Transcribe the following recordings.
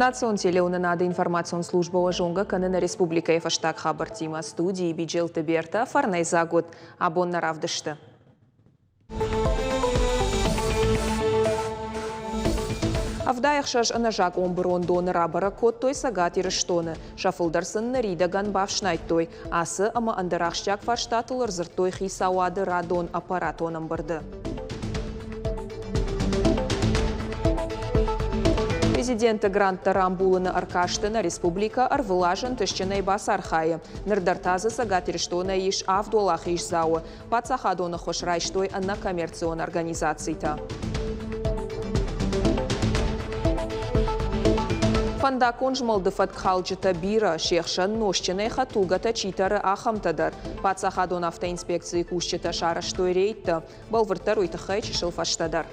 Национ телеуынынады информацион службӕ уӕ зонгӕ кӕны нӕ республикӕйы фӕстаг хабӕрттимӕ. Студийы Биджелты Бертӕ фӕрнӕйдзаг уыд абон нӕ равдысты. 76 ӕнӕзакъон бырондоны рабӕрӕг кодтой Цӕгат Ирыстоны. Сӕ фылдӕр сын ныридӕгӕн бафснайдтой. Ацы ӕмӕ ӕндӕр ахсджиаг фарстатыл ӕрдзырдтой хицауады радон аппаратон ӕмбырды. Президенты гранттӕ рамбулыны ӕркасты нӕ республикӕ ӕрвылаз ӕнтыстджынӕй бацархайы. Ныр дӕр та дзы Цӕгат Ирыстонӕй ис авд уӕлахиздзауы. Паддзахадон ӕххуыс райстой ӕнӕкоммерцион организацитӕ. Фӕндаггон змӕлды фӕткхалджытӕ бирӕ, се хсӕн нозтджынӕй хӕдтулгӕтӕ чи тӕры, ахӕмтӕ дӕр. Паддзахадон автоинспекцийы кусджытӕ сарӕзтой рейдтӕ. Бӕлвырддӕр уый тыххӕй чысыл фӕстӕдӕр.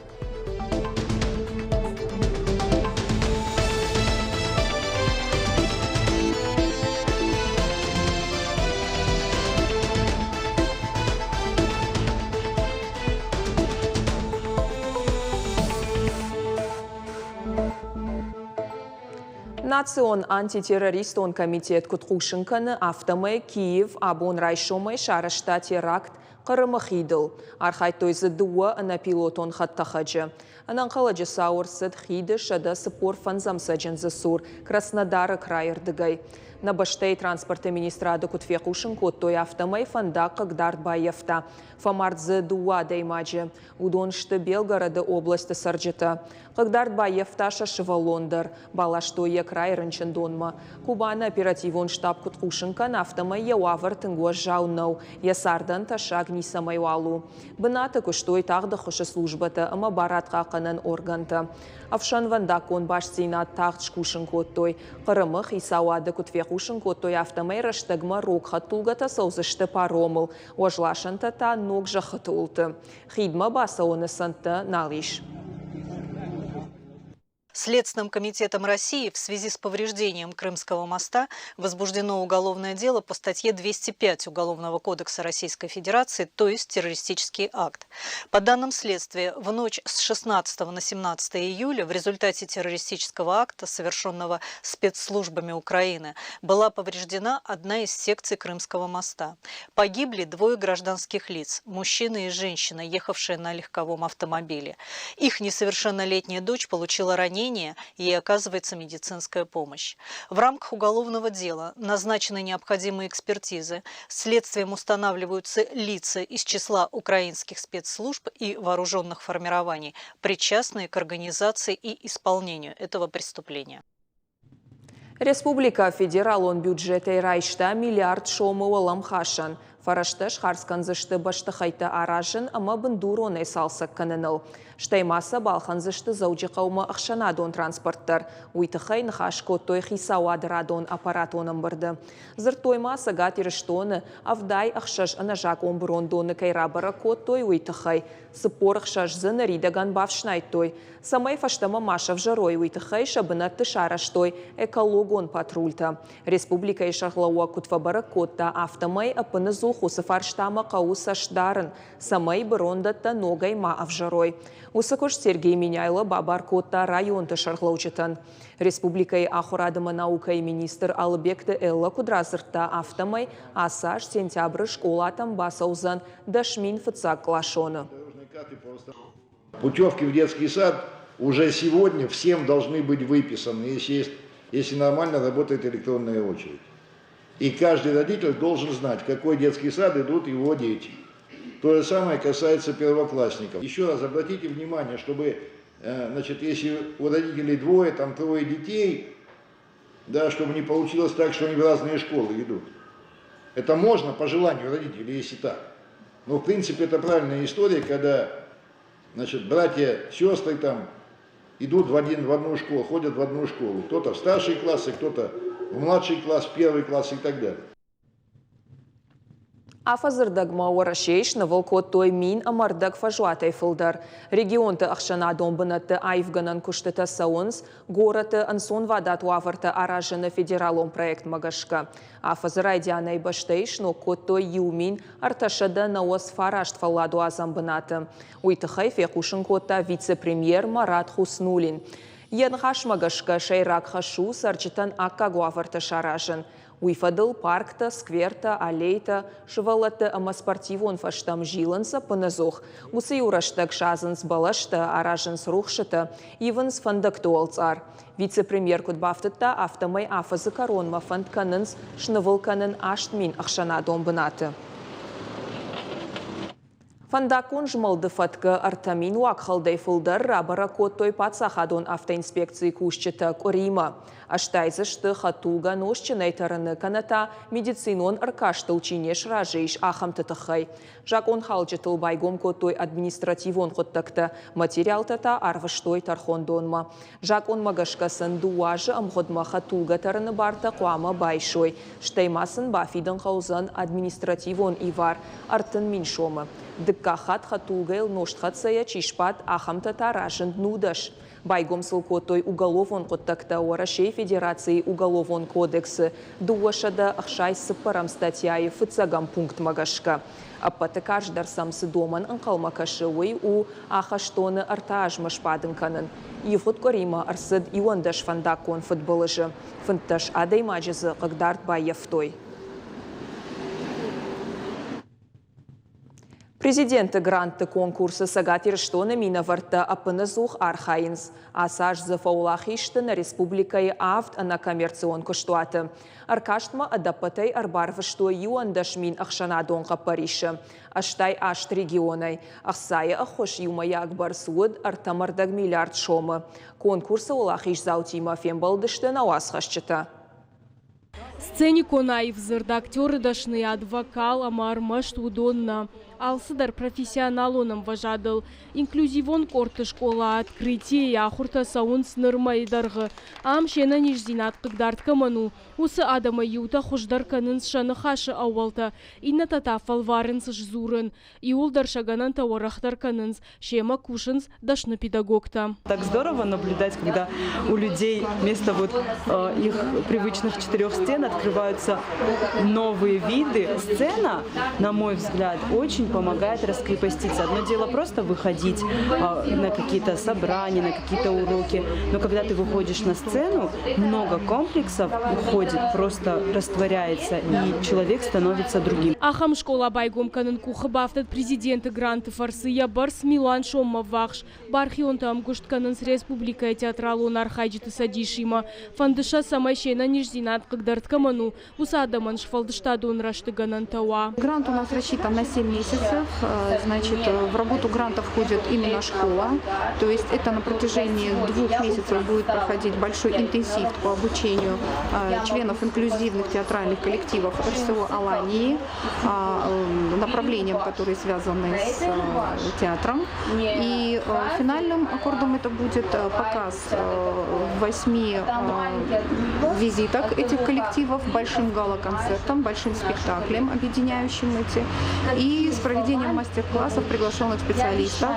Национ антитеррористон комитет куыд хъусын кӕны, афтӕмӕй Киев абон райсомӕй сарӕзта теракт Хъырымы хидыл. Архайдтой дзы дыууӕ ӕнӕпилотон хӕдтӕхӕджы. Ӕнӕнхъӕлӕджы цау ӕрцыд хиды 145 цӕджындзы цур Краснодары крайы рдыгӕй. Нӕ бӕстӕйы транспорты министрады куыд фехъусын кодтой, афтӕмӕй фӕндаг хъыгдард баййӕфта. Фӕмард дзы дыууӕ адӕймаджы. Уыдон сты Белгороды областы цӕрджытӕ. Хъыгдард баййӕфта сӕ сывӕллон дӕр. Баластой йӕ крайы рынчындонмӕ. Кубаны оперативон штаб куыд хъусын кӕны, афтӕмӕй йӕ уавӕр тынг уӕззау нӕу, йӕ цардӕн тӕссаг ницӕмӕйуал у. Бынаты куыстой тагъд ӕххуысы службӕтӕ ӕмӕ барадхъахъхъӕнӕн органтӕ. Ӕфсӕнвӕндаггон бастдзинад тагъд скусын кодтой. Хъырымы хицауады куыд фехъусын кодтой, афтӕмӕй рӕстӕгмӕ рог хӕдтулгӕтӕ цӕудзысты паромыл, уӕзласӕнтӕ та ног зӕххыты уылты. Хидмӕ бацӕуыны цӕндтӕ нал ис. Следственным комитетом России в связи с повреждением Крымского моста возбуждено уголовное дело по статье 205 Уголовного кодекса Российской Федерации, то есть террористический акт. По данным следствия, в ночь с 16 на 17 июля в результате террористического акта, совершенного спецслужбами Украины, была повреждена одна из секций Крымского моста. Погибли двое гражданских лиц – мужчина и женщина, ехавшие на легковом автомобиле. Их несовершеннолетняя дочь получила ранение, ей оказывается медицинская помощь. В рамках уголовного дела назначены необходимые экспертизы. Следствием устанавливаются лица из числа украинских спецслужб и вооруженных формирований, причастные к организации и исполнению этого преступления. Республикӕ федералон бюджетӕй райста миллиард сомы уӕлӕмхасӕн. Фӕрӕзтӕ схардз кӕндзысты бӕстыхӕйттӕ аразын ӕмӕ бындуронӕй цалцӕг кӕныныл. Стӕй ма сӕ балхӕндзысты Дзӕуджыхъӕумӕ ӕхсӕнадон транспорт дӕр. Уый тыххӕй ныхас кодтой хицауады радон аппаратон ӕмбырды. Дзырдтой ма Цӕгат Ирыстоны 76 ӕнӕзакъон бырондоны кӕй рабӕрӕг кодтой, уый тыххӕй. 46 дзы ныридӕгӕн бафснайдтой. Цӕмӕй фӕстӕмӕ ма сӕвзӕрой, уый тыххӕй сӕ бынӕтты сарӕзтой экологон патрультӕ. Республикӕйы сӕргълӕууӕг куыд фӕбӕрӕг кодта, афтӕмӕй ӕппыныдзух уыцы фарстамӕ хъӕуы цӕст дарын, цӕмӕй бырондӕттӕ ногӕй ма ӕвзӕрой. Уыцы куыст Сергей Меняйло бабар кодта районты сӕргълӕуджытӕн. Республикӕйы ахуырад ӕмӕ наукӕйы министр Алыбегты Эллӕ куыд радзырдта, афтӕмӕй ацы аз сентябры скъолатӕм бацӕудзӕн 10 000 фыццагкъласоны. Путевки в детский сад уже сегодня всем должны быть выписаны, если, есть, если нормально работает электронная очередь. И каждый родитель должен знать, в какой детский сад идут его дети. То же самое касается первоклассников. Еще раз обратите внимание, чтобы, значит, если у родителей двое, там трое детей, да, чтобы не получилось так, что они в разные школы идут. Это можно по желанию родителей, если так. Но в принципе это правильная история, когда значит, братья, сестры там идут в, один, в одну школу, ходят в одну школу. Кто-то в старшие классы, кто-то в младший класс, в первый класс и так далее. Афӕдзы рдӕгмӕ Уӕрӕсейы снывыл кодтой 1000 ӕмӕ рдӕг фӕзуатӕй фылдӕр. Регионты ӕхсӕнадон бынӕтты аивгӕнӕн куыстытӕ цӕуынц горӕты ӕнцонвадат уавӕртӕ аразыны федералон проектмӕ гӕсгӕ. Афӕдзы райдианӕй бӕстӕйы сног кодтой 1399 фӕлладуадзӕн бынаты. Уый тыххӕй фехъусын кодта вице-премьер Марат Хуснуллин. Йӕ ныхасмӕ гӕсгӕ, сӕйраг хӕс у цӕрджытӕн аккаг уавӕртӕ саразын. Уый фӕдыл парктӕ, сквертӕ, аллейтӕ, сывӕллӕтты ӕмӕ спортивон фӕзтӕм зилынц ӕппынӕдзух. Уыцы иу рӕстӕг садзынц бӕлӕстӕ, аразынц рухсытӕ, ивынц фӕндӕгты уӕлцъар. Вице-премьер куыд бафтыдта, афтӕмӕй афӕдзы кӕронмӕ фӕнд кӕнынц снывыл кӕнын 8000 ӕхсӕнадон бынаты. Фӕндаггон змӕлды фӕткы 3000 уагхӕлдӕй фылдӕр рабӕрӕг кодтой паддзахадон автоинспекцийы кусджытӕ къуыримӕ. 80 дзы сты хӕдтулгӕ нозтджынӕй тӕрыны кӕнӕ та медицинон ӕркастыл чи не сразы ис, ахӕмты тыххӕй. Закъонхалджытыл байгом кодтой административон хъуыддӕгтӕ, материалтӕ та арвыстой тӕрхондонмӕ. Закъонмӕ гӕсгӕ сын дыууӕ азы ӕмгъуыдмӕ хӕдтулгӕ тӕрыны бартӕ хъуамӕ байсой, стӕй ма сын бафидын хъӕудзӕн административон ивар 30 000 сомы. Дыккаг хатт хӕдтулгӕйыл нозтхӕццӕйӕ чи сбадт, ахӕмтӕ та разынд 19. Байгом сыл кодтой уголовон хъуыддӕгтӕ Уӕрӕсейы Федерацийы Уголовон кодексы 264-ӕм статьяйы фыццӕгӕм пунктмӕ гӕсгӕ. Ӕппӕты карздӕр сӕм цы домӕн ӕнхъӕлмӕ кӕсы, уый у ахӕстоны ӕртӕ азмӕ сбадын кӕнын. Ивгъуыд къуыримӕ ӕрцыд 11 фӕндаггон фыдбылызы. 15 адӕймаджы дзы хъыгдард баййӕфтой. Президенты грантты конкурсы Цӕгат Ирыстоны минӕвӕрттӕ ӕппынӕдзух архайынц. Ацы аз дзы фӕуӕлахиз сты нӕ республикӕйы авд ӕнӕкоммерцион куыстуаты. Ӕркастмӕ ӕдӕппӕтӕй ӕрбарвыстой 11 000 ӕхсӕнадон хъӕппӕрисы 88 регионӕй. Ӕхцайы ӕххуыс иумӕйаг бӕрц уыд 3,5 миллиард сомы. Конкурсы уӕлахиздзаутимӕ фембӕлдысты нӕ уацхӕсджытӕ. Сценикон аив дзырд, актеры дӕсныйад, вокал ӕмӕ ӕрмӕст уыдон нӕ. Алцыдӕр профессионалон ӕмвӕзадыл. Инклюзивон къордты скъола «Открытие»-йы ахуыртӕ цӕуынц ныр мӕйы дӕргъы. Ам се нӕниздзинад хъыгдард кӕмӕн у, уыцы адӕмӕй иутӕ хуыздӕр кӕнынц сӕ ныхасы ӕууӕлтӕ, иннӕтӕ та фӕлварынц сдзурын. Иууылдӕр сӕ гӕнӕнтӕ уӕрӕхдӕр кӕнынц, семӕ кусынц дӕсны педагогтӕ. Так здорово наблюдать, когда у людей вместо вот их привычных четырех стен открываются новые виды. Сцена, на мой взгляд, очень помогает раскрепоститься. Одно дело просто выходить на какие-то собрания, на какие-то уроки, но когда ты выходишь на сцену, много комплексов уходит, просто растворяется, и человек становится другим. Ахӕм скъола байгом кӕнын къухы бафтыд президенты гранты фӕрцы, йӕ бӕрц милуан соммӕ ввахс. Бархионтӕ ӕмгуыст кӕнынц республикӕйы театралон архайджыты цӕдисимӕ. Фӕнды сӕ, цӕмӕй се нӕниздзинад хъыгдард кӕмӕн у, уыцы адӕмӕн сфӕлдыстадон рӕзты гӕнӕнтӕ уа. Грант у нас рассчитан на 7 месяцев. Значит, в работу гранта входит именно школа. То есть это на протяжении двух месяцев будет проходить большой интенсив по обучению членов инклюзивных театральных коллективов РСО Алании, направлениям, которые связаны с театром. И финальным аккордом это будет показ восьми визиток этих коллективов большим гала-концертом, большим спектаклем, объединяющим эти, и с проведением мастер-классов приглашенных специалистов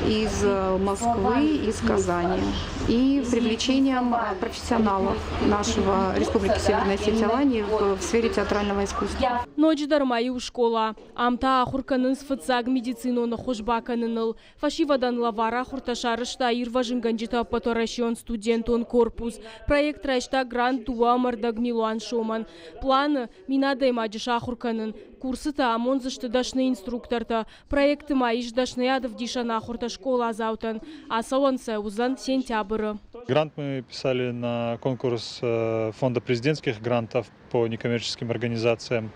из Москвы, из Казани, и привлечением профессионалов нашего Республики Северная Осетия Алании в сфере театрального искусства. Ноджыдӕр ма иу скъола. Ам та ахуыр кӕнынц фыццаг медицинон ӕххуыс бакӕныныл. Фӕсивӕдӕн лӕвар ахуыртӕ сарӕзта ирвӕзынгӕнджыты ӕппӕтуӕрӕсеон студентон корпус. Проект райста грант 2,25 милуан сомӕн. Планы 1000 адӕймаджы сахуыр кӕнын. Курсытӕ амондзысты дӕсны инструктортӕ. Проекты ма ис дӕсныйад ӕвдисӕн ахуыртӕ скъоладзаутӕн. Ацӕуӕн сӕ уыдзӕн сентябры. Грант мы писали на конкурс Фонда президентских грантов по некоммерческим организациям.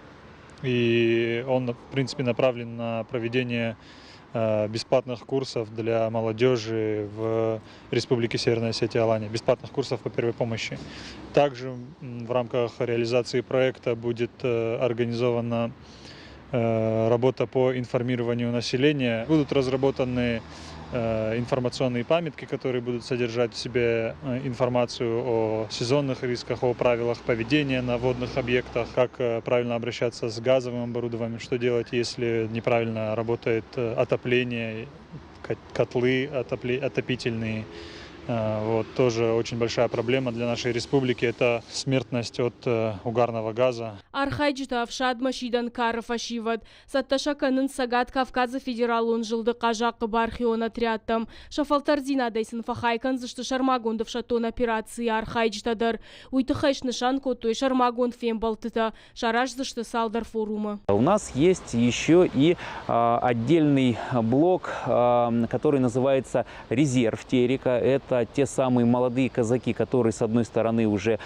И он, в принципе, направлен на проведение бесплатных курсов для молодежи в Республике Северная Осетия Алания, бесплатных курсов по первой помощи. Также в рамках реализации проекта будет организована работа по информированию населения. Будут разработаны информационные памятки, которые будут содержать в себе информацию о сезонных рисках, о правилах поведения на водных объектах, как правильно обращаться с газовым оборудованием, что делать, если неправильно работает отопление, котлы отопительные. Вот, тоже очень большая проблема для нашей республики – это смертность от угарного газа. Архайджытӕ ӕфсадмӕ сидӕн кары фӕсивӕд цӕттӕ сӕ кӕнынц Цӕгат Кавказы федералон зылды хъазахъхъы бархион отрядтӕм. Сӕ фӕлтӕрддзинадӕй сын фӕхай кӕндзысты сӕрмагонд ӕфсӕддон операцийы архайджытӕ дӕр. Уый тыххӕй снысан кодтой сӕрмагонд фембӕлдтытӕ, сараздзысты цалдӕр форумы. У нас есть еще и отдельный блок, который называется «Резерв Терека». Это те самые молодые казаки, которые, с одной стороны, уже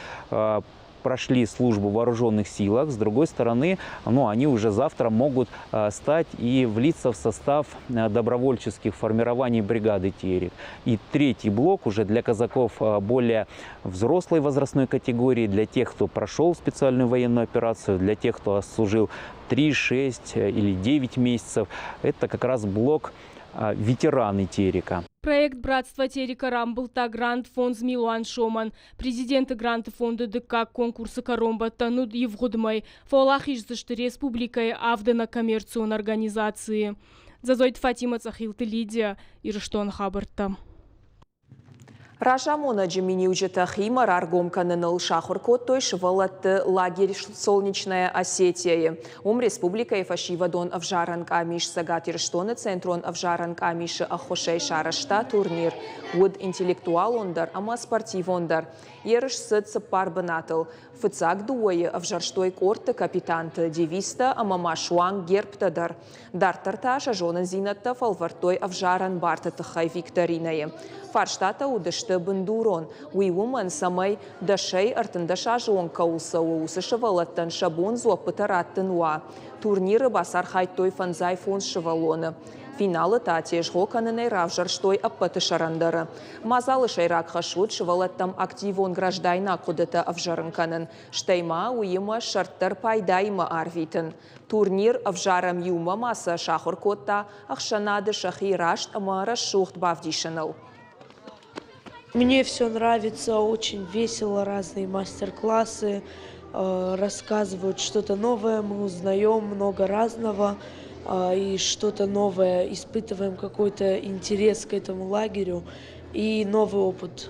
прошли службу в вооруженных силах, с другой стороны, ну, они уже завтра могут стать и влиться в состав добровольческих формирований бригады Терек. И третий блок уже для казаков более взрослой возрастной категории, для тех, кто прошел специальную военную операцию, для тех, кто служил 3, 6 или 9 месяцев. Это как раз блок ветераны Терека. Проект «Братство Терека» рамбылдта грант 5 милуан сомӕн. Президенты гранты фонды дыккаг конкурсы кӕронбӕттӕн уыд ивгъуыд мӕй. Фӕуӕлахиз сты республикӕйы авд ӕнӕкоммерцион организацийы. Дзӕдзойты Фатимӕ, Цъӕхилты Лидия, Ирыстоны хабӕрттӕ. Разамонӕджы миниуджытӕ химӕ раргом кӕныныл сахуыр кодтой сывӕллӕтты лагерь «Солнечная Осетия-йы». Уым республикӕйы фӕсивӕдон ӕвзарӕн къамис Цӕгат Ирыстоны центрон ӕвзарӕн къамисы ӕххуысӕй сарӕзта турнир. Уыд интеллектуалон дӕр ӕмӕ спортивон дӕр. Ерыс цыд цыппар бынатыл. Фыццаг дыууӕйы ӕвзӕрстой къордты капитанты, девизтӕ ӕмӕ ма суанг гербтӕ дӕр. Дарддӕр та сӕ зонындзинӕдтӕ фӕлвӕрдтой ӕвзарӕн барты тыххӕй викторинӕйы. Фарстатӕ уыдысты бындурон. Уый уымӕн, цӕмӕй 10-ӕй 13 азы онг кӕуыл цӕуы, уыцы сывӕллӕттӕн сӕ бон дзуӕппытӕ раттын уа. Турниры бацархайдтой 55 сывӕллоны. Финалы та тезгъо кӕнынӕй равзӕрстой ӕппӕты сӕрӕндӕры. Мадзалы сӕйраг хӕс уыд сывӕллӕттӕм активон граждайнаг хъуыдытӕ ӕвзӕрын кӕнын, стӕй ма уыимӕ сӕрд дӕр пайдаимӕ арвитын. Турнир ӕвзарӕм иумӕ ма сӕ сахуыр кодта ӕхсӕнады сӕхи раст ӕмӕ рӕсугъд бавдисыныл. Мне все нравится, очень весело, разные мастер-классы, рассказывают что-то новое, мы узнаем много разного и что-то новое, испытываем какой-то интерес к этому лагерю и новый опыт.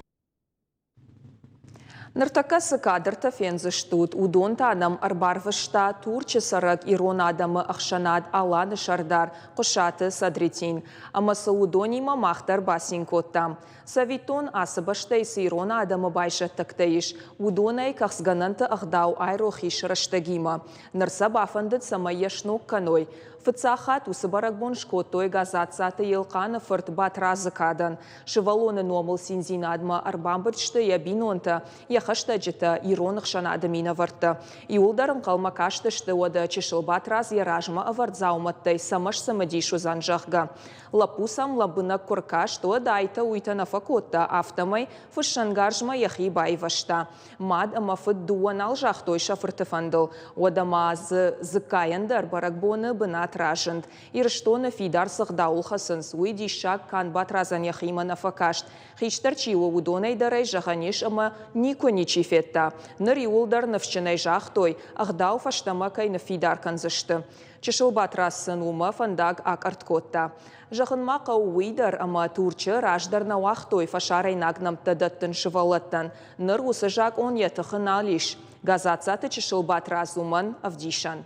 Ныртӕккӕ цы кадртӕ фендзыстут, уыдон та нӕм ӕрбарвыста Турчы цӕрӕг ирон адӕмы ӕхсӕнад Аланы сӕрдар Хъуысаты Садретин. Ӕмӕ сыл уыдонимӕ мах дӕр бацин кодтам. Цӕвиттон, ацы бӕстӕйы цы ирон адӕмы байзӕддӕгтӕ ис, уыдонӕй кӕхцгӕнӕнты ӕгъдау айрох ис рӕстӕгимӕ. Ныр сӕ бафӕндыд, цӕмӕй йӕ сног кӕной. Фыццаг хатт уыцы бӕрӕгбон скодтой Газаццаты Елхъаны фырт Батрадзы кадӕн. Сывӕллоны номыл циндзинадмӕ ӕрбамбырд сты йӕ бинонтӕ, йӕ хӕстӕджытӕ, ирон ӕхсӕнады минӕвӕрттӕ. Иууылдӕр ӕнхъӕлмӕ кастысты, уӕдӕ чысыл Батрадз йӕ размӕ ӕвӕрд дзаумӕттӕй цӕмӕ сцымыдис уыдзӕн, зӕгъгӕ. Лӕппу сӕм лӕмбынӕг куы ркаст, уӕд айтӕ-уыйтӕ нӕ фӕкодта, афтӕмӕй фыссӕнгарзмӕ йӕхи байвӕзта. Мад ӕмӕ фыд дыууӕ нал загътой сӕ фырты фӕндыл. Уӕдӕ ма дзы дзыккайӕн дӕр бӕрӕгбоны бынат разынд. Ирыстоны фидар цы гъдауыл хӕцынц, уый диссаг канд Батрадзӕн йӕхимӕ нӕ фӕкаст. Хистӕр чи у, уыдонӕй дӕр ӕй зӕгъӕн ис ӕмӕ никуы ничи федта. Ныр иууылдӕр ныфсджынӕй загътой, ӕгъдау фӕстӕмӕ кӕй ныффидар кӕндзысты. Чысыл Батрадз сын уымӕ фӕндаг акъӕртт кодта. Зӕгъын ма хъӕуы уый дӕр, ӕмӕ Турчы раздӕр нӕ уагътой фӕсарӕйнаг нӕмттӕ дӕттын сывӕллӕттӕн. Ныр уыцы закъон йӕ тыхы нал ис. Газаццаты чысыл Батрадз уымӕн ӕвдисӕн.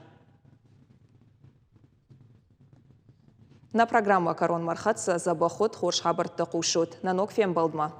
Нӕ программӕ кӕронмӕ ӕрхӕццӕ. Дзӕбӕх ут, хорз хабӕрттӕ хъусут. Нӕ ног фембӕлдмӕ.